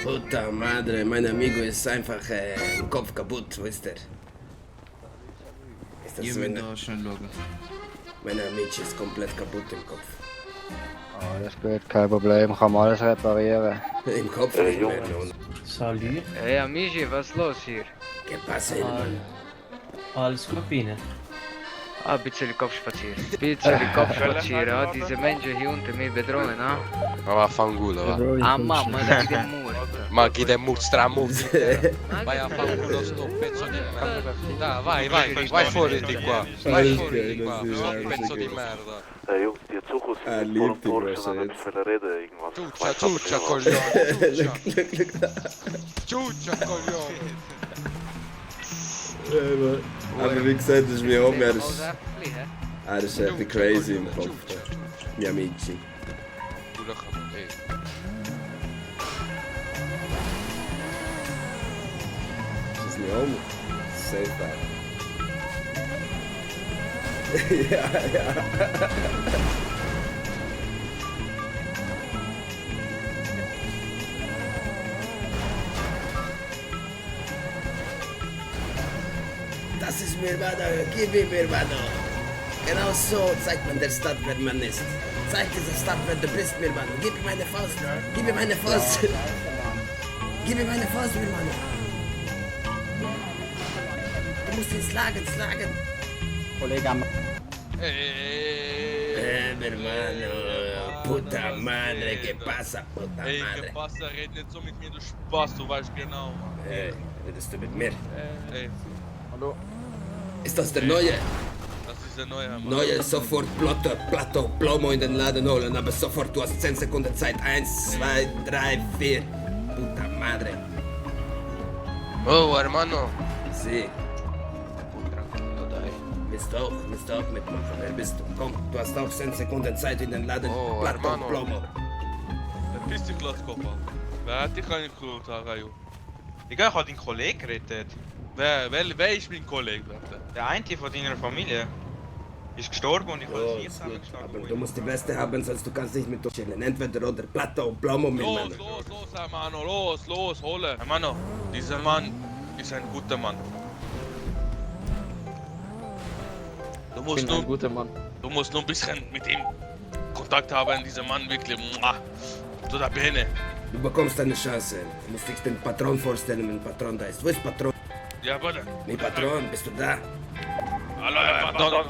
Puta madre, mein Amigo ist einfach im Kopf kaputt, wisst ihr? Ist das Mein Amici ist komplett kaputt im Kopf. Alles gut, kein Problem, kann man alles reparieren. Im Kopf nicht mehr, nun. Salut. Hey Amici, was ist los hier? Que pasa, Mann? Alles gut bei Ihnen? Ein bisschen Kopfspazieren. Ein bisschen Kopfspazieren, ah, diese Menschen hier unter mir bedrohen, ah? Ma vaffanculo, va. Ah mamma, dai che muro. Ma chi te stramuti? Vai a fanculo sto pezzo di merda. Dai, vai fuori di qua. Vai fuori di qua, sto pezzo di merda. Jungs, die Zug ist voll und durch, sind wir nicht für eine Rede irgendwas. Ciuccia, coglione, ciuccia, coglione. Aber wie gesagt, das ist mir auch mehr. Er ist etwas crazy im Kopf. Mia Amici. Das ist mir auch safe bad. Ja. Das ist mir Hermano, gib ihm Hermano. Genau so zeigt man der Stadt, wer man ist. Zeig dieser Stadt, wer du bist, mir Hermano. Gib ihm eine Faust. Gib ihm eine Faust. Gib ihm eine Faust, mir Hermano. Du musst ihn schlagen. Kollege am... Mi hermano. Puta madre, que pasa, puta madre. Ey, que pasa, red nicht so mit mir, du Spaß, du weißt genau, Mann. Ey, redest du mit mir? Ey, Hallo? Ist das der Neue? das ist der Neue, Mann. Neue, sofort Plato, Plomo in den Laden holen, aber sofort, du hast 10 Sekunden Zeit. 1, 2, 3, 4. Puta madre. Oh, hermano. Sie, Tranquilo, dai. willst du auch mitmachen? Wer bist du? Komm, du hast auch 10 Sekunden Zeit in den Laden. Oh, Plato, hermano. Plomo. Verpiss dich, Glatzkopf, Alter. Wer hat dich angeguckt, Harayu? Ich habe deinen Kollegen gerettet. Wer ist mein Kollege, Alter? Der eine von deiner Familie ist gestorben und ich habe Oh, vier ist gut. zusammengeschlagen. Aber du musst die Weste haben, sonst du kannst nicht mit uns chillen. Entweder oder Plato, Plomo, mein Mann. Los, hermano, los, hole. Hermano, dieser Mann ist ein guter Mann. Du musst nur, guter Mann. du musst nur ein bisschen mit ihm Kontakt haben, dieser Mann wirklich. Du da bene. Du bekommst eine Chance. Du musst dich den Patron vorstellen, wenn Patron da ist. Wo ist Patron? Ja, bitte. Mi Patron, bist du da? Hallo, Herr Patron.